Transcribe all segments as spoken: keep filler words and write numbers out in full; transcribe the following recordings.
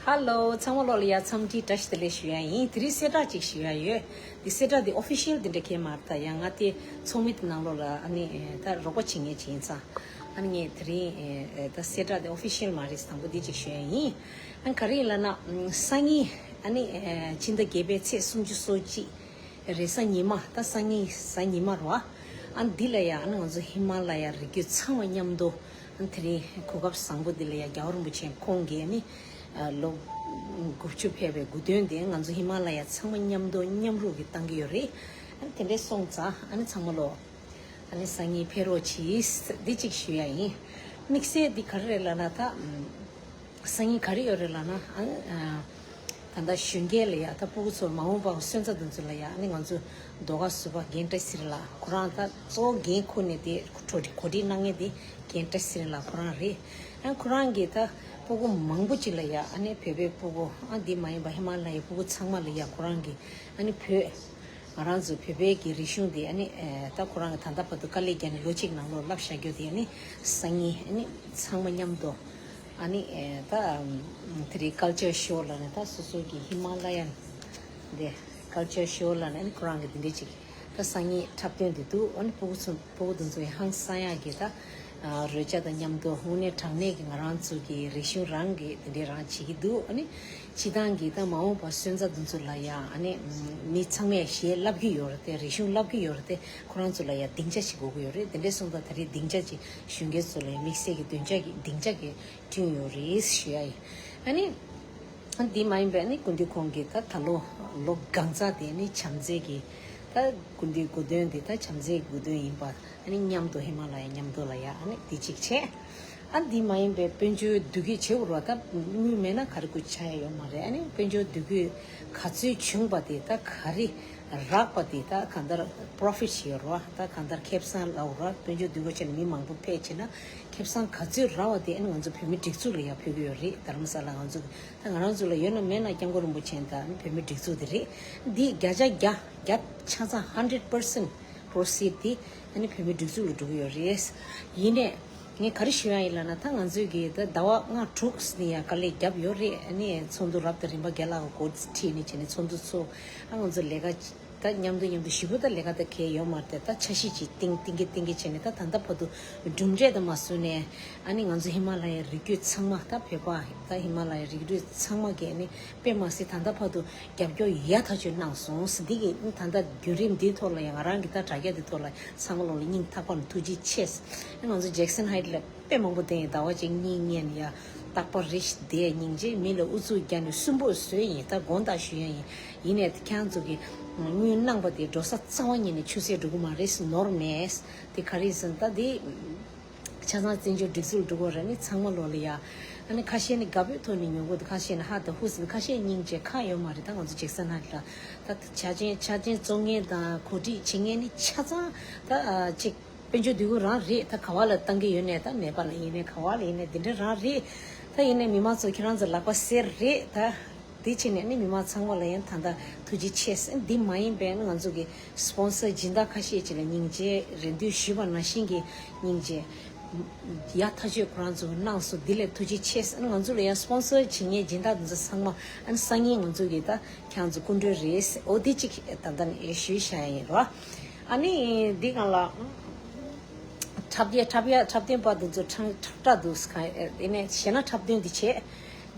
ཧ་ལོ། ཚང་མ་ལོ་ལ་ཡ་འཚམས་འདྲི་བཀྲ་ཤིས་བདེ་ལེགས་ཞུ་ཡ་ཡིན། དེ་རིང་གསལ་བསྒྲགས་ཅིག་ཞུ་ཡ་ཡོད། འདི་གསལ་བསྒྲགས་འདི་ཨོ་ཕི་ཤལ་འདི་འདྲ་གས་མ་རེད། ད་ཡང་ང་དེ་ཚོགས་མི་དེ་ནང་ལོགས་ལ་ཨ་ནི་ད་རོགས་པ་བྱེད་མཁན་ཅིག་ཡིན་ཙང་། ཨ་ནི་ངས་དེ་རིང་ད་གསལ་བསྒྲགས་འདི་ཨོ་ཕི་ཤལ་མ་རེད། དང་པོ་འདི་ཅིག་ཞུ་ཡ་ཡིན། ཨ་ནི་ག་རེ་ཡིན་ལབ་ན། སང་ཉིན་ཨ་ནི་ཕྱི་ཟླ་བརྒྱད་པའི་ཚེས་སུམ་ཅུ་སོ་གཅིག་རེས་གཟའ་ཉི་མ། ད་སང་ཉིན་གཟའ་ཉི་མ་རེད་བ། ཨ་ནི་འདི་ལ་ཡ་ཨ་ནི་ང་ཚོ་ཧི་མ་ལ་ཡ་རི་རྒྱུད་ཚང་མ་མཉམ་དུ། ཨ་ནི་དེ་རིང་གོ་སྐབས་བཟང་པོ་འདི་ལ་ཡ་རྒྱལ་བ་རིན་པོ་ཆེ་ཁོང་གིས་ཨ་ནི་ཨ་ལོ་དགུ་བཅུ་ཕེབས་པའི་དགུང་སྟོན་དེ་ང་ཚོ་ཧི་མ་ལ་ཡ་ཚང་མ་མཉམ་དུ་མཉམ་རུབ་ཀྱིས་བཏང་གི་ཡོད་རེད། ཨ་ནི་དེ་འདྲས་སོང་ཙང་ཨ་ནི་ཚང་མ་ལོ་ཨ་ནི་སང་ཉིན་ཕེབས་རོགས་གྱིས། འདི་གཅིག་ཞུ་ཡ་ཡིན། དམིགས་བསལ་འདི་ག་རེ་རེད་ལབ་ན། ད་སང་ཉིན་ག་རེ་ཡོད་རེད་ལབ་ན། ཨ་ནི་ཨ་ད་ལྟ་གཞོན་སྐྱེས་ལ་ཡ། ད་སྤུ་གུ་ཚོ་མ་འོངས་པ་སོན་རྩ་དེ་ཚོ་ལ་ཡ་ཨ་ནི་ང་ཚོ་ཟློས་གར་ཟུར་པ་རྒན་བཀྲ་ཤིས་ཚེ་རིང་ལགས། ཁོ་རང་ད་གཙོ་བོ་འགན་ཁུར་ནས་དེ་གོ་སྒྲིག་གོ་སྒྲིག་གནང་མཁན་དེ་རྒན་བཀྲ་ཤིས་ཚེ་རིང་ལགས་ཁོ་རང་རེད། ཨ་ནི་ཁོ་རང་གིས་ད་སྤུ་གུ་མང་པོ་ཅིག་ལ་ཡ་ཨ་ནི་བོད་པའི་སྤུ་གུ། ཨ་འདི་མ་ཡིན་པ་ཧི་མ་ལ་ཡའི་སྤུ་གུ་ཚང་མ་ལ་ཡ་ཁོ་རང་གིས་ཨ་ནི་བོད། ང་རང་ཚོ་བོད་པའི་གི་རིག་གཞུང་དེ་ཨ་ནི་ཨེ་ད་ཁོ་རང་གི་ད་ལྟ་བར་དུ་དཀའ་ལས་བརྒྱབ་ནས་ལོ་གཅིག་ནང་ལོགས་བསླབ་བཞག་རྒྱུ་དེ་ཨ་ནི་སང་ཉིན་ཨ་ནི་ཚང་མ་མཉམ་དུ་ཨ་ནི་ཨེ་ད་དེ་རིང་ཀལ་ཅར་ཤོ་ལབ་ནས། ད་སོ་སོ་གི་ཧི་མ་ལ་ཡན་དེ་ཀལ་ཅར་ཤོ་ལབ་ནས་ཨ་ནི་ཁོ་རང་གི་དེ་འདྲས་ཅིག་ད་སང་ཉིན་འཁྲབ་སྟོན་དེ་འདུག་ཨ་ནི་སྤུ་གུ་ཚོ་སྤུ་གུ་དེ་ཚོ་ཡང་ཧང་སང་ཡག་གི་ད་རོལ་ཆ་དང་མཉམ་དུ་དངོས་གནས་དྲང་གནས་ཀྱི་ང་རང་ཚོ་གི་རིག་གཞུང་རང་གི་དེ་འདྲས་རང་བྱེད་ཀྱི་འདུག་ཨ་ནི་སྤྱི་བཏང་གི་ད་མ་འོངས་པ་སོན་རྩ་དེ་ཚོ་ལ་ཡ་ཨ་ནི་མི་ཚང་མས་གཞས་བསླབ་ཀྱི་ཡོད་རེད་དེ། རིག་གཞུང་བསླབ་ཀྱི་ཡོད་རེད་དེ། ཁོ་རང་ཚོ་ལ་ཡ་སྡིངས་ཆ་ཞིག་དགོས་ཀྱི་ཡོད་རེད། དེ་འདྲས་སོང་ཙང་ད་རེས་སྡིངས་ཆ་ཅིག་གཞོན་སྐྱེས་ཚོ་ལ་ཡ་དམིགས་བསལ་གྱི་སྡིངས་ཆ་གི་སྡིངས་ཆ་གི་བསྐྲུན་ཡོད་རེད་ཞུ་ཡ་ཡིན། ཨ་ནི་འདི་མ་ཡིན་པའི་ཨ་ནི་སྐུ་མདུན་ཁོང་གིས་ད་ད་ལོ་ལོ་གང་ཚ་དེ་ནི་བྱམས་བརྩེ་གི་ད་སྐུ་མདུན་དགུང་སྟོན་འདི་ད་བྱམས་བརྩེའི་དགུང་སྟོན་ཡིན་པ། ཨ་ནི་མཉམ་དུ་ཧི་མ་ལ་ཡ་མཉམ་དུ་ལ་ཡ་ཨ་ནི་འདི་གཅིག་བྱས། ཨ་འདི་མ་ཡིན་པའི་དཔལ་འབྱོར་བསྡུ་སྐྱེལ་བྱེད་དགོས་རེད་བ། ད་དངུལ་མེད་ན་ག་རེ་དགོས་ཆགས་ཡ་ཡོད་མ་རེད། ཨ་ནི་དཔལ་འབྱོར་བསྡུ་སྐྱེལ་ག་ཚོད་བྱུང་པ་དེ་ད་ག་རེ་རག་པ་དེ་ད་གང་ལྟར་པོ་རོ་ཕིཊ་ཞིག་ཡོད་རེད་བ། ད་གང་ལྟར་ཁེ་བཟང་ལབ་དགོས་རེད་བ། དཔལ་འབྱོར་བསྡུ་སྐྱེལ་བྱས་ནས་མི་མང་པོ་ཕེབས་བྱས་ན་ཁེ་བཟང་ག་ཚོད་རག་པ་དེ་ཨ་ནི་ང་ཚོ་བོད་མི་སྒྲིག་འཛུགས་ལ་ཡ་ཕུལ་གྱི་ཡོད་རེད། རྡ་རམ་ས་ལ་ང་ཚོ་ད་ང་རང་ཚོ་ལ་ཡོད་ན་མེད་ན་སྐྱབས་མགོན་རིན་པོ་ཆེ་དང་བོད་མི་སྒྲིག་འཛུགས་དེ་རེད། འདི་བརྒྱ་ཆ་བརྒྱ་བརྒྱ་ཆ་ཚང་hundred percent proceed དེ་ཨ་ནི་བོད་མི་སྒྲིག་འཛུགས་ལ་འགྲོ་གི་ཡོད་རེད། ཡིན་ནས་ངས་ག་རེ་ཞུ་ཡ་ཡིན་ལབ་ན། ད་ང་ཚོས་གི་ད་ཟླ་བ་ལྔ་དྲུག་ནས་ཡ་དཀའ་ལས་བརྒྱབ་ཡོད་རེད། ཨ་ནི་ཚོགས་འདུ་རབ་དང་རིམ་པ་རྒན་ལགས་ཀྱི་འགོ་ཁྲིད་ནས་བྱས་ནས་ཚོགས་འདུ་ཚོགས། ཨ་ང་ཚོ་ལས་ཀ་ད་མཉམ་དུ་མཉམ་དུ་ཞེ་པོ་ད་ལས་ཀ་ད་གལ་ཡོད་མ་རེད། ད་འཆར་གཞི་ཅིག་བཏིང་བཏིང་གི་བཏིང་གི་བྱས་ནས་ད་ད་ལྟ་བར་དུ་གྲུབ་འབྲས་ད་མ་བཟོས་ནས། ཨ་ནི་ང་ཚོ་ཧི་མ་ལ་ཡའི་རི་རྒྱུད་ཚང་མ། ད་བོད་པ་ད་ཧི་མ་ལ་ཡའི་རི་རྒྱུད་ཚང་མ་གི་ཨ་ནི་དཔེ་མ་སྲིད་ད་ལྟ་བར་དུ་རྒྱབ་སྐྱོར་ཡག་ཐག་ཆོད་གནང་སོང་། འདི་གི་ད་ལྟ་བརྒྱུད་རིམ་འདིའི་ཐོག་ལ་ཡང་ང་རང་གི་ད་དྲ་རྒྱ་འདི་ཐོག་ལ་ཚང་མ་ལོ་ལ་སྙིང་ཐག་པ་ནས་ཐུགས་རྗེ་ཆེ། ང་ཚོ་ཇེག་སན་ཧའིཊ་ལ་དཔེ་མང་པོ་བསྡད་ཡིན། ཟླ་བ་གཅིག་གཉིས་ཉན་ཡ་རྟག་པར་རེ་ཞིག་བསྡད། སྙིང་རྗེ། མི་ལ་ཨུ་ཚུགས་རྒྱག་ནས་སུན་པོ་བཟོས་ཡིན། ད་དགོངས་དག་ཞུ་ཡ་ཡིན། ཡིན་ནས་ཁྱེད་རང་ཚོ་གི་དངུལ་གནང་པ་དེ་འགྲོ་ས་རྩ་བ་ཉིད་ནས་ཆུད་ཟོས་འགྲོ་གི་མ་རེད། ནོར་མེད། དེ་ག་རེ་ཟེར་ན་ད་དེ། ཆ་ཚང་བཙན་བྱོལ་སྒྲིག་འཛུགས་འགྲོ་གི་རེད། ནི་ཚང་མ་ལོ་ལ་ཡ། ཨ་ནི་ཁ་ཤས་ནི་དགའ་པོའི་ཐོག་ནས་ཉོ་གི་འདུག་ཁ་ཤས་ནི་ཧ་ད་ཧུ་ཟེར། ཁ་ཤས་སྙིང་རྗེ་ཁག་ཡོད་མ་རེད། ད་ང་ཚོ་ཇེག་སན་ཧའིཊ་ལ་ད་ཆ་ཆེན་ཆ་ཆེན་བཙོང་མཁན་དང་གོ་སྒྲིག་བྱེད་མཁན་ནི་ཆ་ཚང་ད་ཅིག་དཔལ་འབྱོར་སྡུག་གུ་རང་རེད། ད་ག་བ་ལ་བཏང་གི་ཡོད་ནས་ད་ནེ་པ་ལ་ཡིན་ནས་ག་བ་ལ་ཡིན་ནས་འདི་འདྲ་རང་རེད། ད་ཡིན་ནས་མི་མང་ཚོ་ཁྱེད་རང་ཚོ་ལག་པ་གསེར་རེད། ད་འདི་བྱས་ནས་ནི་མི་མང་ཚང་མ་ལ་ཡང་ད་ད་ཐུགས་རྗེ་ཆེ་ཟེར། འདི་མ་ཡིན་པའི་ནི་ང་ཚོ་གི་སྤོན་སར་སྦྱིན་བདག་ཁ་ཤས་ཅིག་ལ་སྙིང་རྗེ་རེ་འདུན་ཞུས་པ་ནང་བཞིན་གྱི་སྙིང་རྗེ་ཡག་ཐག་ཆོད་ཁོ་རང་ཚོ་གནང་སོང་། འདི་ལ་ཐུགས་རྗེ་ཆེ་ཟེར། ང་ཚོ་ལ་ཡང་སྤོན་སར་བྱེད་མཁན་སྦྱིན་བདག་འདི་ཚོ་ཚང་མ་ཨ་ནི་སང་ཉིན་ང་ཚོ་གི་ད་ཁྱེད་རང་ཚོ་སྐུ་མགྲོན་རེད་ཟེར། འོ་འདི་གཅིག་ད་ལྟ་ནས་ཞུས་བཞག་ཡ་ཡིན་རོ། ཨ་ནི་འདི་སྒང་ལ་འཁྲབ་ཡ་འཁྲབ་ཡ་འཁྲབ་སྟོན་པ་འདི་ཚོ་ཁྲང་ཁྲབ་འཁྲབ་འདུག་ཟེར། ཡིན་ནས་གཞས་སྣ་འཁྲབ་སྟོན་འདི་བྱས།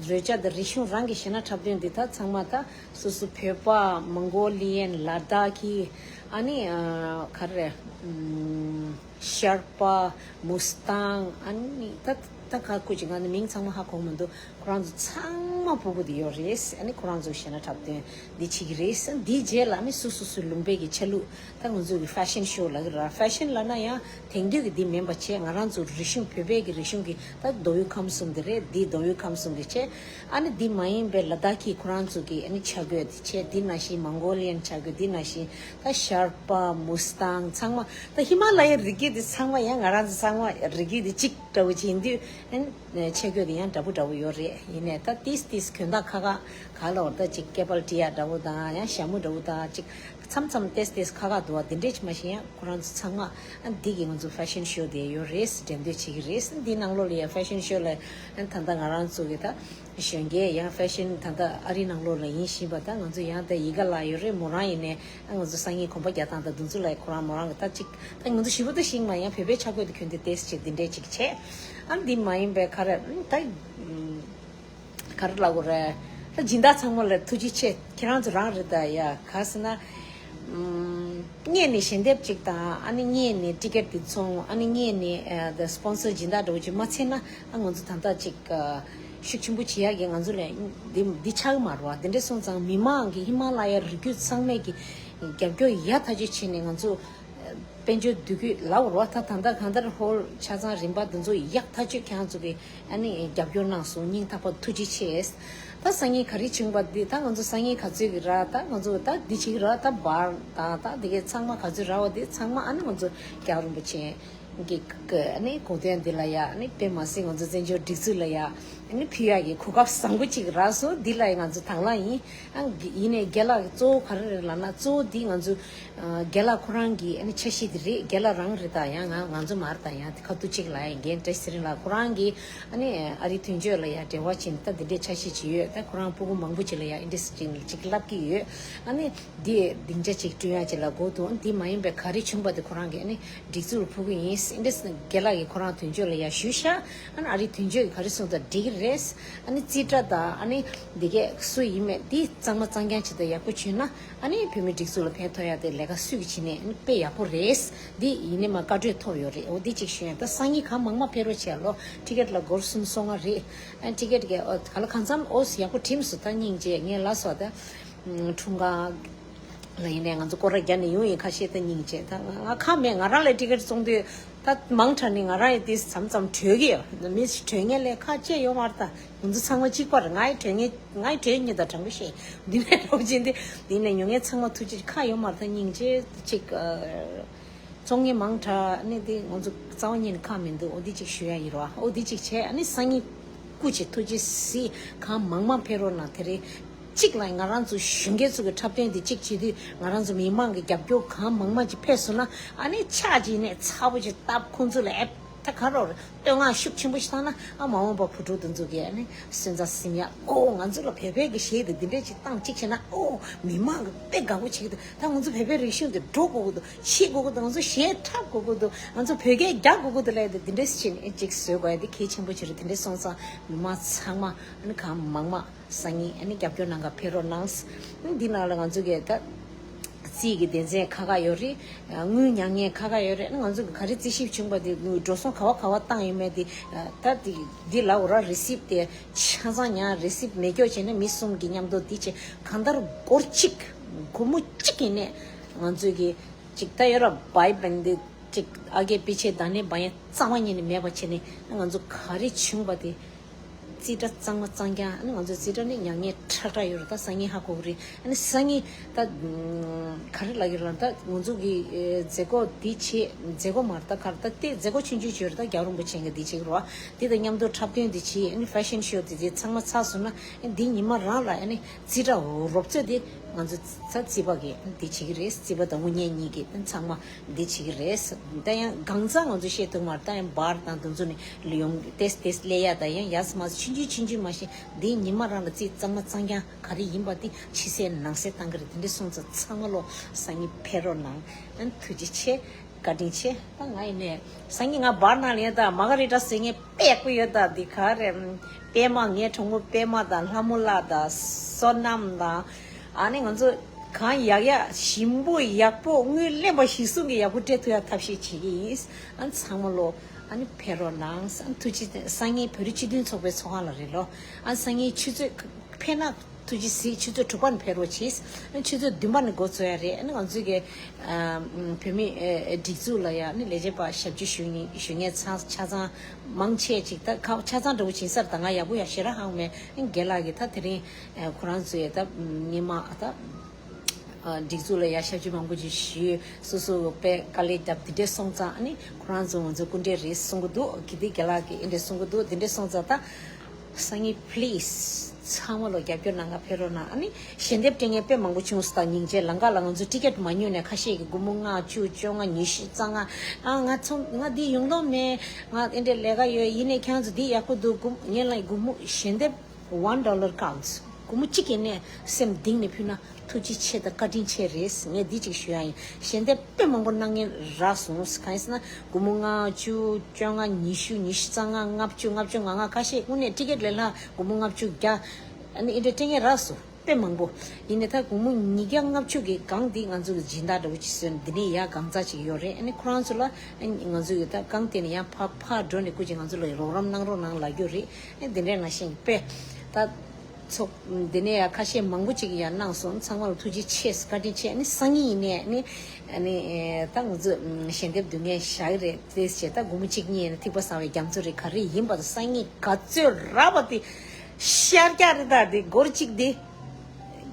རོལ་ཆ་དང་རིག་གཞུང་རང་གི་གཞས་སྣ་འཁྲབ་སྟོན་འདི་ད་ཚང་མ་ད་སོ་སོ་བོད་པ། མོང་གོ་ལི་ཡན། ལ་དྭགས་ཀྱི། ཨ་ནི་ཨ་ག་རེ་རེད། ཨམ་ཤར་པ། མུ་སི་ཏང་། ཨ་ནི་ད་ད་ག་སྐུ་ཅིག་ང་ནི་མིང་ཚང་མ་ཧ་གོ་མི་འདུག་ཁོ་རང་ཚོ་ཚང་མ་སྤུ་གུ་དེ་ཡོད་རེད། ཨ་ནི་ཁོ་རང་ཚོ་གཞས་སྣ་འཁྲབ་སྟོན་འདི་བྱེད་ཀྱི་རེད། འདིའི་རྗེས་ལ་ཨ་ནི་སུ་སུ་སུ་ལུང་པའི་གི་ཆ་ལུགས། ད་ང་ཚོ་གི་ཕེ་ཤན་ཤོ་ལབ་ཀྱི་ར། ཕེ་ཤན་ལབ་ན་ཡང་དེང་དུས་ཀྱི་འདི་མིན་པ་བྱས། ང་རང་ཚོ་རིག་གཞུང་བོད་པའི་གི་རིག་གཞུང་གི་ད་མདོ་དབུས་ཁམས་གསུམ་འདི་རེད། འདི་མདོ་དབུས་ཁམས་གསུམ་གི་བྱས། ཨ་ནི་འདི་མ་ཡིན་པའི་ལ་དྭགས་ཀྱི་ཁོ་རང་ཚོ་གི་ཨ་ནི་ཆས་གོས་འདི་བྱས། འདི་ནང་བཞིན་མོང་གོ་ལི་ཡན་ཆས་གོས། འདི་ནང་བཞིན་ད་ཤར་པ། མུ་སི་ཏང་། ཚང་མ་ད་ཧི་མ་ལ་ཡའི་རི་རྒྱུད་འདི་ཚང་མ་ཡང་ང་རང་ཚོ་ཚང་མ་རི་རྒྱུད་འདི་གཅིག་འདྲ་བོ་བྱེད་དུས་ཨ་ནི་ཆས་གོས་འདི་ཡང་འདྲ་པོ་འདྲ་བོ་ཡོད་རེད། ཡིན་ནའི་ད་ཏིས་ཏིས་གྱོན་སྟངས་ཁ་ཁ་ག་ལ་བར་ད་ཅིག་སྐེད་པར་དཀྲི་ཡ་འདྲ་བོ་དང་ཡང་ཞྭ་མོ་འདྲ་བོ་དང་ཅིག་མཚམས་མཚམས་ཏེས་ཏེས་ཁ་ཁ་འདུག་བ། དེ་འདྲས་ཅིག་མ་ཤེས་ཡང་ཁོ་རང་ཚོ་ཚང་མ་ཨ་འདི་གི་ང་ཚོ་ཧྥེ་ཤན་ཤོ་དེ་ཡོད་རེད། འགྲེམས་སྟོན་བྱེད་ཀྱི་རེད། འདི་ནང་ལོགས་ལ་ཡ་ཧྥེ་ཤན་ཤོ་ལ་ཨ་ད་ལྟ་ང་རང་ཚོ་གི་ད་གཞོན་སྐྱེས་ཡང་ཧྥེ་ཤན་ད་ལྟ་ཨ་རི་ནང་ལོགས་ལ་ཡིན་བཞིན་པ། ད་ང་ཚོ་ཡང་ད་ཡི་ག་ལ་ཡོད་རེད། མོ་རང་ཡིན་ནའི་ཨ་ང་ཚོ་སང་ཉིན་གོམ་པ་རྒྱག་སྟངས་ད་འདུ་འཛོམས་ལ་ཁོ་རང་མོ་རང་གི་ད་ཅིག་ད་ང་ཚོ་ཞིབ་པོ་ད་ཤེས་མ་ཡང་བོད་པའི་ཆ་བགོས་དེ་གྱོན་དེ་ཏེས་ཅིག་འདི་འདྲས་ཅིག་བྱས། ཨ་འདི་མ་ཡིན་པའི་ཁ་རེད་ད། ག་རེ་ལབ་དགོས་རེད། ད་སྦྱིན་བདག་ཚང་མ་ལ་ཐུགས་རྗེ་ཆེ། ཁྱེད་རང་ཚོ་རང་རེད་ད་ཡ། ག་ཟེར་ན། ཨམ། སྔོན་ནས་ཞལ་འདེབས་ཅིག་དང་། ཨ་ནི་སྔོན་ནས་ཊི་ཀེ་ཊི་འདི་བཙོང་། ཨ་ནི་སྔོན་ནས་ཨ་ད་སི་པོན་སར་སྦྱིན་བདག་འདྲ་བོ་ཅིག་མ་འཚོལ་ན། ཨ་ང་ཚོ་ད་ལྟ་ཅིག་ཨ་ཤུགས་ཆེན་པོ་བྱེད་ཡག་གི་ང་ཚོ་ལ་འདི་འདི་ཆགས་ཀྱི་མ་རེད་བ། དེ་འདྲ་སོང་ཙང་མི་མང་གི་ཧི་མ་ལ་ཡའི་རི་རྒྱུད་ཚང་མས་ཀྱི་རྒྱབ་སྐྱོར་ཡག་ཐག་ཆོད་བྱས་ནས་ང་ཚོ་དཔལ་འབྱོར་འདུ་འགོད་ལབ་དགོས་རེད་བ། ད་ད་ལྟ་གང་ལྟར་ཧོལ་ཆ་ཚང་རིམ་པ་འདི་ཚོ་ཡག་ཐག་ཆོད་ཁྱེད་རང་ཚོ་གི་ཨ་ནི་རྒྱབ་སྐྱོར་གནང་སོང་། སྙིང་ཐག་པ་ཐུགས་རྗེ་ཆེ། ད་སང་ཉིན་ག་རེ་བྱུང་བ་འདི་ད་ང་ཚོ་སང་ཉིན་ག་ཚོད་ཀྱི་ར། ད་ང་ཚོ་ད་འདི་བྱེད་ཀྱི་ར། ད་བར་ད་ད་འདི་གའི་ཚང་མ་ག་ཚོད་ར་བ་འདི་ཚང་མ་ཨ་ནི་ང་ཚོ་རྒྱལ་བ་རིན་པོ་ཆེ་གི་གི་ཨ་ནི་གོ་སྟོན་འདི་ལ་ཡ། ཨ་ནི་དཔེ་མ་སྲིད་ང་ཚོ་བཙན་བྱོལ་སྒྲིག་འཛུགས་ལ་ཡ་ཨ་ནི་ཕུལ་ཡག་གི་གོ་སྐབས་བཟང་པོ་ཅིག་རག་སོང་། འདི་ལ་ཡ་ང་ཚོ་དང་བླངས་ཡིན། ཨ་ཡིན་ནའི་རྒན་ལགས་གཙོ་བོ་ག་རེ་རེད་ལབ་ན། གཙོ་བོ་འདི་ང་ཚོ་རྒན་ལགས་ཁོ་རང་གི་ཨ་ནི་འཆར་གཞི་དེ་རེད། རྒན་ལགས་རང་རེད། ད་ཡང་ང་ང་ཚོ་མ་རེད། ད་ཡང་དེ་ཁ་ཐུག་ཅིག་ལ་ཡང་རྒན་བཀྲ་ཤིས་ཚེ་རིང་ལགས་ཁོ་རང་གིས་ཨ་ནི་ཨ་རིའི་དོན་གཅོད་ལ་ཡང་འབྲེལ་བ་བྱས་ནས་ད་འདི་འདྲའི་འཆར་གཞི་ཅིག་ཡོད། ད་ཁོ་རང་སྤུ་གུ་མང་པོ་ཅིག་ལ་ཡང་འདི་འདྲ་ཅིག་ཅིག་བསླབ་ཀྱི་ཡོད། ཨ་ནི་འདི་སྡིངས་ཆ་ཅིག་བསྐྲུན་ཡག་ཅིག་ལ་གོ་འདུག་འདི་མ་ཡིན་པའི་ག་རེ་བྱུང་བ་དེ་ཁོ་རང་གིས་ཨ་ནི་སྒྲིག་འཛུགས་ལ་ཕུལ་གི་ཡིན། འདི་འདྲ་རྒན་ལགས་ཀྱིས་ཁོ་རང་དོན་གཅོད་ལ་ཡང་ཞུས་ཤག་ཨ་ནི་ཨ་རིའི་དོན་གཅོད་ཀྱིས་ག་རེ་གསུངས་ད་འགྲིག་གི་རེད། ཨ་ནི་རྩིས་ཁྲ་དང་ཨ་ནི་འདི་གས་སུ་ཡིན་མེད་འདི་གཙང་མ་གཙང་རྐྱང་ཅིག་དང་ཡག་པོ་བྱུང་ན། ཨ་ནི་བོད་མིའི་སྒྲིག་འཛུགས་ལ་ཕན་ཐོགས་ཡག་དེ་ལས་ཀ་སུས་ཀྱིས་བྱེད་ནས་ཨ་ནི་དཔེ་ཡག་པོ་རེད། འདི་ཡིན་ནའི་མ་བཀའ་འཁྲོལ་ཐོབ་ཡོད་རེད། འོ་འདི་གཅིག་ཞུ་ཡ། ད་སང་ཉིན་གང་མང་མང་ཕེབས་རོགས་བྱས་ལོ། ཊི་ཀེ་ཊི་ལ་སྒོར་སུམ་སོ་ལྔ་རེད། ཨ་ཊི་ཀེ་ཊི་གས་ཨོ་ག་ལ་གང་འཚམ་ཨོ་ཡག་པོ་བྲིས་སོང་། ད་སྙིང་རྗེ། ངས་ལབ་སོང་ད། ཨམ། འཁྲུངས་སྐར་ལ་ཡིན་ནའི་ང་ཚོ་སྐོར་ར་རྒྱག་ནས་ཡོང་ཡིན། ཁ་ཤས་ད་སྙིང་རྗེ། ད་ང་ང་ཁག་མེད། ང་རང་ལ་ཊི་ཀེ་ཊི་བཙོང་དུས་ད་མང་དྲགས་ནས་ང་རང་ཡི་དེ་མཚམས་མཚམས་བྲོས་ཀྱི་ཡོད། མི་ཞིག་བྲོས་མཁན་ལས་ཁག་ཅེས་ཡོད་མ་རེད། ད་ང་ཚོ་ཚང་མ་གཅིག་པ་རེད། ང་ཡི་བྲོས་མཁན་ང་ཡི་བྲོས་མཁན་དང་དྲང་པོ་བཤད་འདི་ནས་རོགས་བྱེད་འདི་འདི་ནས་ཉོ་མཁན་ཚང་མ་ཐུགས་རྗེ་ཆེ། ཁག་ཡོད་མ་རེད། ད་སྙིང་རྗེ་ཅིག་ཨ། བཙོང་མཁན་མང་དྲགས་ནས་དེ་ང་ཚོ་རྩ་བ་ཉིད་ནས་ཁག་མི་འདུག་འོ་འདི་གཅིག་ཞུ་ཡ་ཡིན་རོ། འོ་འདི་གཅིག་བྱས། ཨ་ནི་སང་ཉིན་སྐུ་མཁྱེན་ཐུགས་རྗེ་གཟིགས། གང་མང་མང་ཕེབས་རོགས་གནང་། དེ་རིང་གཅིག་ལ་ང་རང་ཚོ་གཞོན་སྐྱེས་ཚོ་གི་འཁྲབ་སྟོན་འདི་གཅིག་བྱེད་དུས་ང་རང་ཚོ་མི་མང་གི་རྒྱབ་སྐྱོར་གང་མང་མང་ཅིག་ཕེབས་སོང་ན། ཨ་ནི་ཕྱག་ཅིག་ནས་ཚ་པོ་ཅིག་བཏབ། ཁོང་ཚོ་ལ་ཨེ་ད་ག་རོགས་རེད། བསྟོད་བསྔགས་ཤུགས་ཆེན་པོ་ཞིག་བཏང་ན། ཨ་མ་འོངས་པ་བུ་ཕྲུག་དེ་ཚོ་གིས་ཨ་ནི་སོན་རྩ་ཟིན་ཡ། ཨོ་ང་ཚོ་ལ་བོད་པའི་གི་གཞས་དེ་འདི་འདྲས་ཅིག་བཏང་གཅིག་བྱས་ན། ཨོ་མི་མང་གི་དཔེ་དགའ་པོ་བྱེད་ཀྱི་འདུག་ད་ང་ཚོ་བོད་པའི་རིག་གཞུང་དེ་འགྲོ་དགོས་ཀྱི་འདུག་ཤེས་དགོས་ཀྱི་འདུག་ང་ཚོ་གཞས་འཁྲབ་དགོས་ཀྱི་འདུག་ང་ཚོ་བོད་སྐད་རྒྱག་དགོས་ཀྱི་འདུག་ལབ་ཡ་དེ་འདི་འདྲས་བྱས་ནས་ཅིག་བཟོ་དགོས་ཡ་དེ་གལ་ཆེན་པོ་ཅིག་རེད། དེ་འདྲས་སོང་ཙང་མི་མང་ཚང་མ་ཨ་ནི་གང་མང་མང་སང་ཉིན་ཨ་ནི་རྒྱབ་སྐྱོར་གནང་ག་ཕེབས་རོགས་གནང་། འདི་ནང་ལ་ང་ཚོ་གིས་ད་རྩིས་ཀྱི་སྡེ་ཚན་ཁག་ཁག་ཡོད་རེད། དངུལ་མྱངས་མཁན་ཁག་ཁག་ཡོད་རེད། ང་ཚོ་གི་ག་རེ་རྩིས་ཞིབ་བྱུང་བ་དེ་འགྲོ་སོང་ག་བ་ག་བ་བཏང་ཡོད་མེད་དེ། ད་དེ་འདི་ལབ་དགོས་ར། རི་སིབ་དེ་ཆ་ཚང་ཉར། རི་སིབ་མེད་སྐྱོ་བྱས་ནས་མི་གསུམ་གྱི་མཉམ་དུ་འདི་བྱས། གང་ལྟར་སྒོར་གཅིག་སྒོར་མོ་གཅིག་ཡིན་ནས་ང་ཚོས་གི་ཅིག་ད་ཡོད་ར། བའི་བན་དེ་ཅིག་ཨ་གེ་པི་ཆེ་ད་ནི་བ་ཡན་རྩ་བ་ཉིད་ནས་མེད་པ་བྱས་ནས། ང་ཚོ་ག་རེ་བྱུང་བ་དེ། རྩིས་ཁྲ་གཙང་མ་གཙང་རྐྱང་། ཨ་ནི་ང་ཚོའི་རྩིས་ཁྲ་ནི་མྱ་ངན་ཁྲག་ཁྲག་ཡོད་རེད། ད་སང་ཉིན་ཧ་གོ་གི་རེད། ཨ་ནི་སང་ཉིན་ད་ག་རེ་ལབ་ཀྱི་རེད་ལབ་ན། ད་ང་ཚོ་གི་མཛད་སྒོ་འདི་བྱེད། མཛད་སྒོ་མ་རེད། ད་ག་རེ། ད་དེ་མཛད་སྒོ་ཆུང་ཆུང་ཅིག་ཡོད་རེད། ད་རྒྱལ་བ་རིན་པོ་ཆེ་གི་འདི་བྱེད་ཀྱི་རེད་བ། དེ་དང་མཉམ་དུ་འཁྲབ་སྟོན་འདི་བྱེད། ཨ་ནི་ཕེ་ཤན་ཤོ་འདི་བྱེད། ཚང་མ་ཚར་སོང་ན། ཨ་ནི་འདི་ཉི་མ་རང་ལ་ཨ་ནི་རྩིས་ཁྲ་རོབ་ཙམ་དེ་ང་ཚོ་ད་རྩིས་པ་གི་འདི་བྱེད་ཀྱི་རེད། རྩིས་པ་དང་དངུལ་གཉེར་གཉིས་ཀྱི་ཚང་མ། འདི་བྱེད་ཀྱི་རེད། ད་ཡང་གང་ཚང་ང་ཚོ་བཤད་ཐུབ་མ་རེད། ད་ཡང་བར་དང་དེ་ཚོ་ནས་ལ་ཡོང་ཏེས་ཏེས་སླེབས་ཡ། ད་ཡང་ཡ་སི་མ་སི་ཆུང་ཆུང་ཆུང་ཆུང་མ་ཤེས། འདི་ཉི་མ་རང་ལ་རྩིས་གཙང་མ་གཙང་རྐྱང་ག་རེ་ཡིན་པ་དེ་ཕྱི་གསལ་ནང་གསལ་བཏང་གི་རེད། དེ་འདྲ་སོང་ཙང་ཚང་མ་ལོ་སང་ཉིན་ཕེབས་རོགས་གནང་། ཨ་ཐུགས་རྗེ་ཆེ། བཀའ་དྲིན་ཆེ། ད་ང་ཡིན་ནས་སང་ཉིན་ང་བར་ནང་ལ་ཡོད། ད་མ་ག་རི་ཏྲ་ཟེར་མཁན་དཔེ་ཡག་པོ་ཡོད། ད་འདི་ག་རེ། པད་མ། ངའི་གྲོགས་མོ་པད་མ་དང་ལྷ་མོ་ལགས་དང་བསོད་ནམས་དང་། ཨ་ནི་ང་ཚོ་གང་ཡག་ཡག་ཞིམ་པོ་ཡག་པོ་དངུལ་ལེན་པ་གཞི་བཟུང་གི་ཡག་པོ་སྤྲད་ཐུབ་ཡག་ཐབས་ཤེས་བྱེད་ཀྱི་ཡིན། ཨ་ཚང་མ་ལོ་ཨ་ནི་ཕེབས་རོགས་གནང་། ཨ་ཐུགས་རྗེ། སང་ཉིན་བོད་རིགས་སྤྱི་མཐུན་ཚོགས་པའི་ཚོགས་ཁང་ལ་རེད་ལོ། ཨ་སང་ཉིན་ཆུ་ཚོད་ཕེབས་ན་ཐུགས་རྗེ་གཟིགས། ཆུ་ཚོད་དྲུག་པ་ནས་ཕེབས་རོགས་གྱིས། ཨ་ཆུ་ཚོད་བདུན་པ་ནས་འགོ་ཚུགས་ཡ་རེད། ཨ་ནི་ང་ཚོའི་གི་ཨ་བོད་མི་ཨ་སྒྲིག་འཛུགས་ལ་ཡ་ཨ་ནི་ལས་བྱེད་པ་ཞབས་ཕྱི་ཞུ་མཁན་ཞུ་མཁན་ཚང་ཆ་ཚང་མང་ཆེ་ཅིག་ད་ཁ་ཆ་ཚང་འདྲ་བོ་བྱིན་སར་ད་ང་ཡག་པོ་ཡག་ཞེ་དྲག་ཧང་མེད། རྒན་ལགས་ཀྱིས་ད་དེ་རིང་ཁོ་རང་ཚོའི་ད་སྔོན་མ་ད་སྒྲིག་འཛུགས་ལ་ཡ་ཞབས་ཕྱི་མང་པོ་ཅིག་ཞུས། སོ་སོ་དཔེ་དཀའ་ལས་བརྒྱབ། དེ་འདྲས་སོང་ཙང་ཨ་ནི་ཁོ་རང་ཚོ་ང་ཚོ་སྐུ་འདྲ་རེད་གསུང་གི་འདུག་གི་དེ་རྒན་ལགས་ཀྱིས་ཨེ་འདྲས་གསུང་གི་འདུག་དེ་འདྲས་སོང་ཙང་ད་སང་ཉིན་པི་ལི་སི་ ཚང་མ་ལོ་རྒྱབ་སྐྱོར་གནང་ག་ཕེབས་རོགས་གནང་། ཨ་ནི་ཞལ་འདེབས་སྤྲད་མཁན་དཔེ་མང་པོ་བྱུང་སོང་། ད་སྙིང་རྗེ། ལམ་ཁ་ལ་ང་ཚོ་ཊི་ཀེ་ཊི་མ་ཉོས་ནས་ཁ་ཤས་ཀྱིས་སྒོར་མོ་ལྔ་བཅུ་བཅོ་ལྔ་ཉི་ཤུ་རྩ་ལྔ། ཨ་ང་ཚོ་ང་འདི་ཡོང་དོན་མེད། ང་འདི་འདྲའི་ལས་ཀ་ཡོད། ཡིན་ནའི་ཁྱེད་ཚོ་འདི་ཡག་པོ་འདུག་སྒོར་ངས་ལ་སྒོར་མོ་ཞལ་འདེབས་one dollar counts། སྒོར་མོ་གཅིག་ཡིན་ནའི་སེམས་གཏིང་ནས་ཕུལ་ན་ཐུགས་རྗེ་ཆེ་དང་བཀའ་དྲིན་ཆེ་རེད། ངས་འདི་གཅིག་ཞུ་ཡ་ཡིན། ཞལ་འདེབས་དཔེ་མང་པོ་གནང་མཁན་རག་སོང་། གང་ཡིན་ཟེར་ན་སྒོར་མོ་ལྔ་བཅུ་བཅོ་ལྔ་ཉི་ཤུ་ཉི་ཤུ་རྩ་ལྔ་ལྔ་བཅུ་ལྔ་བཅུ་ང་ལྔ། ཁ་ཤས་དངོས་གནས་ཊི་ཀེ་ཊི་ལས་སླ། སྒོར་མོ་ལྔ་བཅུ་བརྒྱ། ཨ་ནི་འདི་འདྲ་སྤྲད་མཁན་རག་སོང་། དཔེ་མང་པོ། ཡིན་ནའི་ད་སྒོར་མོ་ཉིས་བརྒྱ་ལྔ་བཅུ་གི་སྒང་འདི་ང་ཚོ་གི་སྦྱིན་བདག་འདྲ་བོ་ཅིག་བཟོས་ནས་འདི་ནས་ཡར་སྒང་ཚ་ཅིག་ཡོད་རེད། ཨ་ནི་ཁོ་རང་ཚོ་ལ་ཨ་ནི་ང་ཚོ་གི་ད་སྒང་དེ་ནས་ཡར་ཕར་ཕར་འགྲོ་ནས་སྐུ་མཁྱེན་ང་ཚོ་ལ་རོགས་རམ་གནང་རོགས་གནང་ལབ་རྒྱུ་རེད། ཨ་ནི་འདི་འདྲའི་ནང་བཞིན་དཔེ་ད་ཚོགས་འདི་ནས་ཡར་ཁ་ཤས་མང་པོ་ཅིག་ཡར་གནང་སོང་། ཚང་མ་ལ་ཐུགས་རྗེ་ཆེ། བཀའ་དྲིན་ཆེ། ཨ་ནི་སང་ཉིན་ཡིན་ནའི་ཨ་ནི་ཨ་ནི་ཨེ་ད་ང་ཚོ་ཞལ་འདེབས་འདོན་མཁན་བཞག་གི་རེད། དེ་བྱས་ད་སྒོར་མོ་གཅིག་གཉིས་ཡིན་ན་ཐིགས་པ་ཟ་བའི་རྒྱ་མཚོ་རེད། ག་རེ་ཡིན་པ་དང་སང་ཉིན་ག་ཚོད་རག་པ་དེ་ཤར་རྒྱག་རེད། ད་དེ་སྒོར་གཅིག་དེ་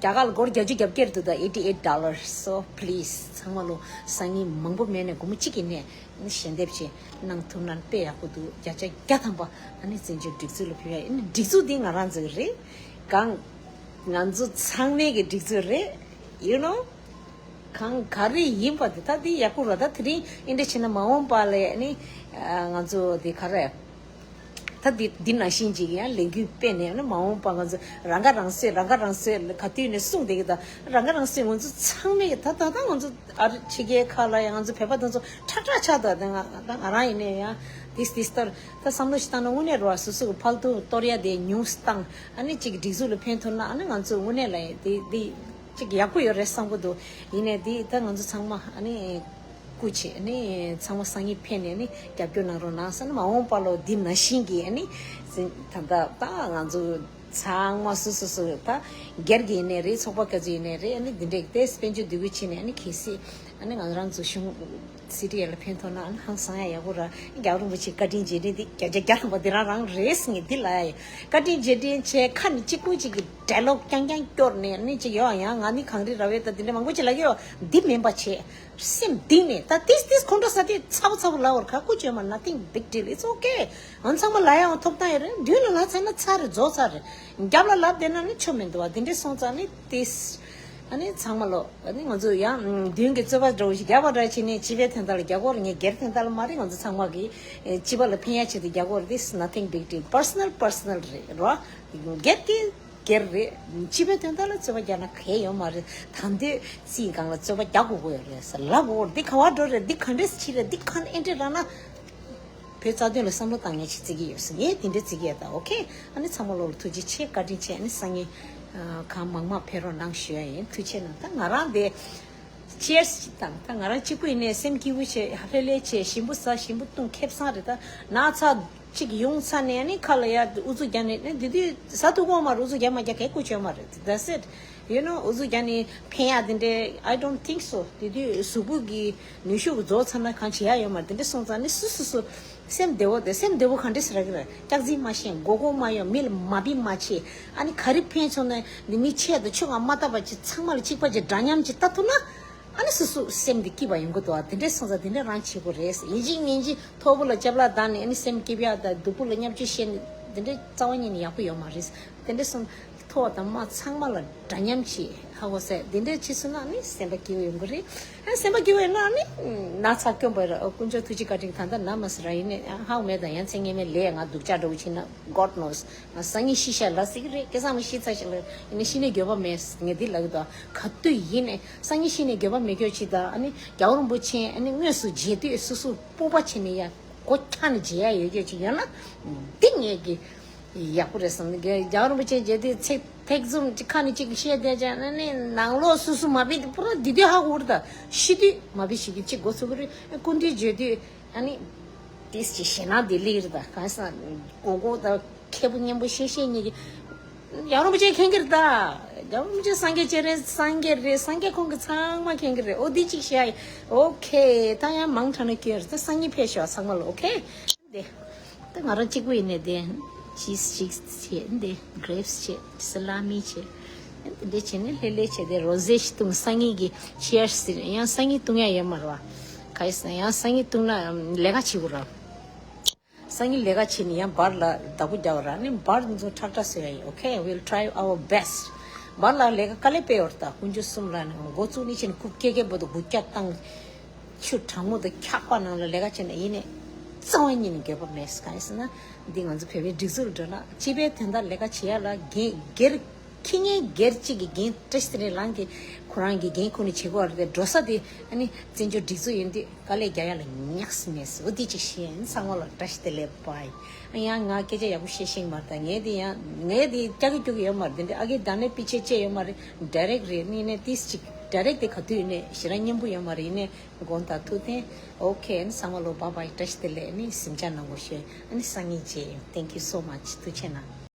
རྒྱ་གར་ལ་སྒོར་བརྒྱད་ཅུ་གྱ་བརྒྱད་འདུག་ད་eighty eight dollars. So please ཚང་མ་ལོ་སང་ཉིན་མང་པོ་མེད་ནས་སྒོར་མོ་གཅིག་ཡིན་ནའི་ཞལ་འདེབས་བྱས་གནང་ཐུབ་ན་དཔེ་ཡག་པོ་འདུག་བརྒྱ་ཆ་བརྒྱ་ཐམ་པ་ཨ་ནི་བཙན་བྱོལ་སྒྲིག་འཛུགས་ལ་ཕུལ་ཡ་ཡིན། སྒྲིག་འཛུགས་འདི་ང་རང་ཚོ་གི་རེད། གང་ང་ཚོ་ཚང་མའི་གི་སྒྲིག་འཛུགས་རེད། You know? གང་ག་རེ་ཡིན་པ་དེ་ད་དེ་ཡག་པོ་རེད། ད་དེ་རིང་འདི་འདྲ་བྱས་ན་མ་འོངས་པ་ལ་ནི་ང་ཚོ་དེ་ག་རེ་ད་དེ་འདི་ནང་བཞིན་ཅིག་ཡང་ལས་འགུལ་སྤེལ་ནས་ནི་མ་འོངས་པ་ང་ཚོ་རང་ཁ་རང་གསོས་རང་ཁ་རང་གསོས་ག་དུས་ནས་གསུངས་བསྡད་ཀྱི། ད་རང་ཁ་རང་གསོས་ང་ཚོ་ཚང་མས་ད་ད་ད་ང་ཚོ་ཨ་རི་ཕྱི་རྒྱལ་ཁག་ལ་ཡང་ང་ཚོ་བོད་པ་དེ་ཚོ་ཁྲག་ཁྲག་ཆགས་འདུག་ད་ང་ད་ང་རང་ཡིན་ནས་ཡང་དེ་དེ་ལྟར་ད་བསམ་བློ་ཞིག་བཏང་ན་དངོས་གནས་རེད་བ། སོ་སོ་གི་ཕར་ཚུར་གཏོར་ཡ་དེ་ཉུང་སུ་བཏང་། ཨ་ནི་ཅིག་སྒྲིག་འཛུགས་ལ་ཕན་ཐོགས་ན་ཨ་ནི་ང་ཚོ་དངོས་གནས་ལ་དེ་དེ་ཅིག་ཡག་པོ་ཡོད་རེད་བསམ་གི་འདུག་ཡིན་ནའི་དེ་ད་ང་ཚོ་ཚང་མ་ཨ་ནི་སྐུ་མཁྱེན་ཨ་ནི་ཚང་མ་སང་ཉིན་ཕེབས་ནས་ཨ་ནི་རྒྱབ་སྐྱོར་གནང་རོགས་གནང་ཟེར་ན། མ་འོངས་པ་ལོ་འདི་ནང་བཞིན་གྱི་ཨ་ནི་ད་ལྟ་ད་ང་ཚོ་ཚང་མ་སོ་སོ་སོ་ད་སྒེར་གྱི་ཡིན་ནའི་རེད། ཚོགས་པ་ག་ཚོད་ཡིན་ནའི་རེད། ཨ་ནི་འདི་འདྲའི་དེ་དཔལ་འབྱོར་འདུ་འགོད་བྱས་ནས་ཨ་ནི་གལ་སྲིད་ཨ་ནི་ང་རང་ཚོ་གཞུང་སི་ཊི་ལ་ཕན་ཐོགས་ན་ཨ་ནི་ཧང་སང་ཡ་ཡག་པོ་ར། རྒྱལ་བ་རིན་པོ་ཆེ་བཀའ་དྲིན་རྗེས་དྲན་འདི་བརྒྱ་ཆ་བརྒྱ་ལྷག་པ་འདི་རང་རང་རེད་ཟེར་ངས་འདི་ལབ་ཡ་ཡིན། བཀའ་དྲིན་རྗེས་དྲན་བྱས་ཁ་ནས་གཅིག་པུ་གཅིག་གི་ཌའི་ལོག་རྐྱང་རྐྱང་སྐྱོར་ནས་ནི་ཅིག་ཡོད། ཡང་ང་ནི་གངས་རི་ར་བས་ད་འདི་འདྲ་མང་པོ་ཅིག་ལབ་ཀྱི་ཡོད། འདི་མིན་པ་བྱས་སེམས་གཏིང་ནས་ད་ཏིས་ཏིས་ཁོང་ཁྲོ་ཟ་དེ་ཚ་པོ་ཚ་པོ་ལབ་བར་ཁ་ཁུ་བྱོས་མ། Nothing big deal. It's okay. ང་ཚང་མ་ལ་ཡང་ཐོབ་ཐང་ཡོད་རེད། མདུན་ལ་ལབ་ཚར་ན་ཚར་རེད། རྫོགས་ཚར་རེད། རྒྱབ་ལ་ལབ་བསྡད་ན་ནི་ཆོ་མི་འདུག་བ། འདི་འདྲས་སོང་ཙང་ནི་ཏིས། ཨ་ནི་ཚང་མ་ལོ། ཨ་ནི་ང་ཚོ་ཡང་མདུན་གྱི་རྩོད་པ་འདྲ་བོ་ཞིག་རྒྱག་པ་འདྲ་བྱས་ནས་སྤྱི་པའི་དོན་དག་ལ་རྒྱག་གོ་རེད། ངས་སྒེར་དོན་དག་ལ་མ་རེད། ང་ཚོ་ཚང་མ་གི་སྤྱི་པ་ལ་ཕན་ཡ་ཆེད་དུ་རྒྱག་གོ་རེད། This is nothing big deal. Personal personal རེད་རོ། སྒེར་གྱི་སྒེར་རེད། སྤྱི་པའི་དོན་དག་ལ་རྩོད་པ་རྒྱག་ན་གལ་ཡོད་མ་རེད། ད་འདོད་རྩིས་སྒང་ལ་རྩོད་པ་རྒྱག་དགོས་ཀྱི་ཡོད་རེད་ཟེར་ལབ་གོ་རེད། འདི་ག་བ་འགྲོ་རེད། འདི་ག་འདྲས་བྱེད་རེད། འདི་ག་འདྲས་རེད་ན། བོད་རྩ་དོན་ལ་བསམ་བློ་བཏང་མཁན་ཞིག་བརྩི་གི་ཡོད་ཟེར། ངས་དེ་འདྲ་བརྩི་གི་ཡོད། ད་ཨོ་ཁེ། ཨ་ནི་ཚང་མ་ལོ་ལ་ཐུགས་རྗེ་ཆེ། བཀའ་དྲིན་ཆེ། ཨ་ནི་སང་ཉིན་གང་མང་མང་ཕེབས་རོགས་གནང་ཞུ་ཡ་ཡིན། ཐུགས་རྗེ་གནང་། ད་ང་རང་དེ་ཅི་ཡར་ཞིག་དང་ད་ང་རང་གཅིག་པུ་ཡིན་ནའི་སེམས་སྐྱིད་པོ་བྱས་ཧ་ལས་ལས་བྱས་ཞིམ་པོ་ཟ་ཞིམ་པོ་བཏུང་ཁེ་བཟང་རེད། ད་ན་ཚ་གཅིག་ཡོང་ཚར་ནས་ཨ་ནི་ཁ་ལ་ཡ་ཨུ་ཚུགས་རྒྱག་ནས་ཨ་ནི་དེ་དུས་ཟ་ཐུབ་ཀྱི་ཡོད་མ་རེད། ཨུ་ཚུགས་རྒྱག་མ་རྒྱག་གའི་སྐུ་བྱོན་མ་རེད། That's it. You know, ཨུ་ཚུགས་རྒྱག་ནས་ཕན་ཡག་དེ་འདྲའི། I don't think so. དེ་དུས་གཟུགས་པོ་གི་ནུས་ཤུགས་རྫོགས་ཚར་ན་གང་བྱེད་ཡག་ཡོད་མ་རེད། དེ་འདྲ་སོང་ཙང་ནི་སུ་སུ་སུ་སེམས་བདེ་བོ་དེ། སེམས་བདེ་བོ་ག་འདྲ་ཟེར་གི་རེད། སྐྱག་རྫུན་མ་བཤད། མགོ་སྐོར་མ་ཡོང་། མི་ལ་མ་བི་མ་བྱེད། ཨ་ནི་ག་རེ་ཕན་སོང་ན་ནི་མི་ཆེད་དུ་ཆུ་ང་མ་བཏབ་པ་ཅིག་ཚང་མ་ལ་གཅིག་པ་ཅིག་འདྲ་མཉམ་ཅིག་ལྟ་ཐུབ་ན། ཨ་ནི་སུ་སུ་སེམས་འདི་སྐྱིད་པ་ཡོང་གི་འདུག་ཨ་དེ་འདྲས་སོང་ཙང་དེ་འདྲས་རང་བྱེད་དགོས་རེད། ཡིན་གཅིག་མིན་གཅིག་ཐོག་བུ་ལ་ཅབ་ལ་བརྡར་ནས་ཨ་ནི་སེམས་སྐྱིད་པ་དང་སྡུག་པོ་ལ་བརྙས་བཅོས་བཤད་ནས་དེ་འདྲས་རྩ་བ་ཉིད་ནས་ཡག་པོ་ཡོད་མ་རེད། དེ་འདྲས་སོང་ཐོག་དང་མ་ཚང་མ་ལ་འདྲ་མཉམ་བྱེད་ཧ་གོ་ཟེར། དེ་འདྲས་བྱེད་སོང་ན་ཨ་ནི་སེམས་པ་སྐྱིད་པོ་ཡོང་གི་རེད། ཨ་སེམས་པ་སྐྱིད་པོ་ཡོད་ན་ཨ་ནི་ན་ཚ་སྐྱོན་པ་རེད། ཨོ་དཀོན་མཆོག་ཐུགས་རྗེ་བཀའ་དྲིན། ད་ལྟ་ན་མ་ཟེར་ར། ཡིན་ནས་ཧ་གོ་མེད། ད་ཡང་ཚེ་སྔོན་མའི་ལས་ང་སྡུག་ཅག་འདྲ་བོ་བྱེད་ན་God knows། ང་སང་ཉིན་ཤི་ཤ་ལ་ཟིག་རེད། སྐལ་བཟང་མ་ཤི་ཚར་ཞིག་ལ་ཡིན་ན་ཤི་ནས་འགྱོད་པ་མེད། ངས་འདི་ལབ་གི་འདུག་ག་དུས་ཡིན་ནས་སང་ཉིན་ཤི་ནས་འགྱོད་པ་མེད་སྐྱོ་ཅིག་ད་ཨ་ནི་རྒྱལ་བ་རིན་པོ་ཆེ་ཨ་ནི་དངོས་སུ་མཇལ་དུས་སོ་སོ་སྤོབས་པ་བྱས་ནས་ཡ་སྒོ་ཁྱག་ནས་མཇལ་ཡ་ཡོད་སྐྱོ་ཅིག་ཡོད་ན་འདི་ངས་ཀྱི་ཡག་པོ་རེད་བསམ། རྒྱལ་བ་རིན་པོ་ཆེ་མཇལ་དུས་ཚིག་ཐེག་ཙུམ་ཅིག་ཁ་ནས་ཅིག་བཤད་བསྡད་ཀྱང་ཨ་ནི་ནང་ལོགས་སོ་སོ་མ་བི་དེ་པུ་ར་འདི་དུས་ཧ་གོ་རེད། ད་ཤི་དུས་མ་བི་ཞིག་གི་ཅིག་སྒོ་ཚུགས་གི་རེད། སྐུ་མདུན་མཇལ་དུས། ཨ་ནི། ཏིས་ཀྱི་ཞེད་སྣང་དེ་སླེབས་རེད། ད་གང་ཟེར་ན་གོ་གོ་དང་མཁས་པོ་སྙན་པོ་ཤེས་ཤེས་གཉིས་ཀྱི། རྒྱལ་བ་རིན་པོ་ཆེ་མཁྱེན་གྱི་རེད། ད་རྒྱལ་བ་རིན་པོ་ཆེ་སངས་རྒྱས་སྤྱན་རས་གཟིགས་སངས་རྒྱས་རེད། སངས་རྒྱས་ཁོང་གི་ཚང་མ་མཁྱེན་གྱི་རེད། ཨོ་འདི་གཅིག་བཤད་ཡ་ཡིན། ཨོ་ཁེ། ད་ཡང་མང་དྲགས་ན་སྐྱོན་རེད། ད་སང་ཉིན་ཕེབས་ཤོག་ཚང་མ་ལ། ཨོ་ཁེ། དེ། ད་ང་རང་གཅིག་པུ་ཡིན་ནས་དེ། ཅིས་ཅིག་བྱས་དེ། གྷི་རེབ་སི་བྱས། སི་ལ་མི་བྱས། དེ་འདྲ་བྱས་ནས་ལྷོད་ལྷོད་བྱས་དེ་རོ་ཟེ་ཞིག་བཏུང་། སང་ཉིན་གྱི་ཅི་ཡར་སི་ཟེར། ཡང་སང་ཉིན་བཏུང་ཡ་ཡོད་མ་རེད་བ། ག་ཡི་ཟེར་ན་ཡང་སང་ཉིན་བཏུང་ན་ལས་ཀ་བྱེད་དགོས་རེད། སང་ཉིན་ལས་ཀ་བྱེད་ནི་ཡང་འབར་ལ་བདག་པོ་རྒྱག་ར་ནི་འབར་འདི་ཚོ་ཁྲག་ཁྲག་བཟོ་ཡ་ཡིན། Okay, we'll try our best. འབར་ལ་ལས་ཀ་དཀའ་ལས་དཔེ་ཡོད་རེད། ད་དཀོན་མཆོག་གསུམ་ལ་ནི་འགོ་བཙུགས་ནི་ཕྱིན་རྐུབ་ཀེ་ཀེ་བོ་དུ་འགུལ་སྐྱོད་བཏང་། ཆུ་གྲང་མོ་དུ་འཁྱག་པ་ནང་ལ་ལས་ཀ་བྱེད་ན་ཡིན་ནི་རྩ་བ་ཉིད་ནས་འགྱོད་པ་མེད། གང་ཡིན་ཟེར་ན་འདི་ང་ཚོ་བོད་པའི་སྒྲིག་འཛུགས་འགྲོ་ལ་སྤྱི་པའི་དོན་དག་ལས་ཀ་བྱེད་ཡ་ལ་འགན་སྒེར། ཁྱི་ངན་སྒེར་གཅིག་གི་འགན་བཀྲ་ཤིས་བདེ་ལེགས་ལངས་ཀྱི་ཁོ་རང་གི་འགན་ཁུར་ནས་བྱེད་དགོས་རེད་དེ། འགྲོ་ས་དེ་ཨ་ནི་བཙན་བྱོལ་སྒྲིག་འཛུགས་ཡིན་དུས་དཀའ་ལས་རྒྱག་ཡ་ལ་ཉག་སི་མེད་སི་འོ་དེ་ཅིག་ཤེས་ཡིན། ཚང་མ་ལ་བཀྲ་ཤིས་བདེ་ལེགས་བྷའི། ཡང་ང་སྐད་ཆ་ཡག་པོ་བཤད་ཤེས་མ་རེད། ད་ངས་དེ་ཡང་ངས་དེ་སྐྱག་གི་སྐྱུག་གི་ཡོད་མ་རེད། དེ་འདྲ་ཨ་གི་ད་ནས་པི་ཆེ་ཆེ་ཡོད་མ་རེད། ཌའི་རེག་རེད་ནི་ནས་ཏིས་ཅིག་ཌའི་རེག་དེ་ག་དུས་ཡིན་ནས་ཞེ་དྲག་སྙན་པོ་ཡོད་མ་རེད། ཡིན་ནས་དགོངས་དག་ཐུགས་བརྟན། Okay, ཨ་ནི་ཚང་མ་ལ་བྷའི་བྷའི། བཀྲ་ཤིས་བདེ་ལེགས། ཨ་ནི་གཟིམ་འཇག་གནང་དགོས་ཤེས། ཨ་ནི་སང་ཉིན་མཇལ་ཡོང་། Thank you so much. ཐུགས་རྗེ་གནང་།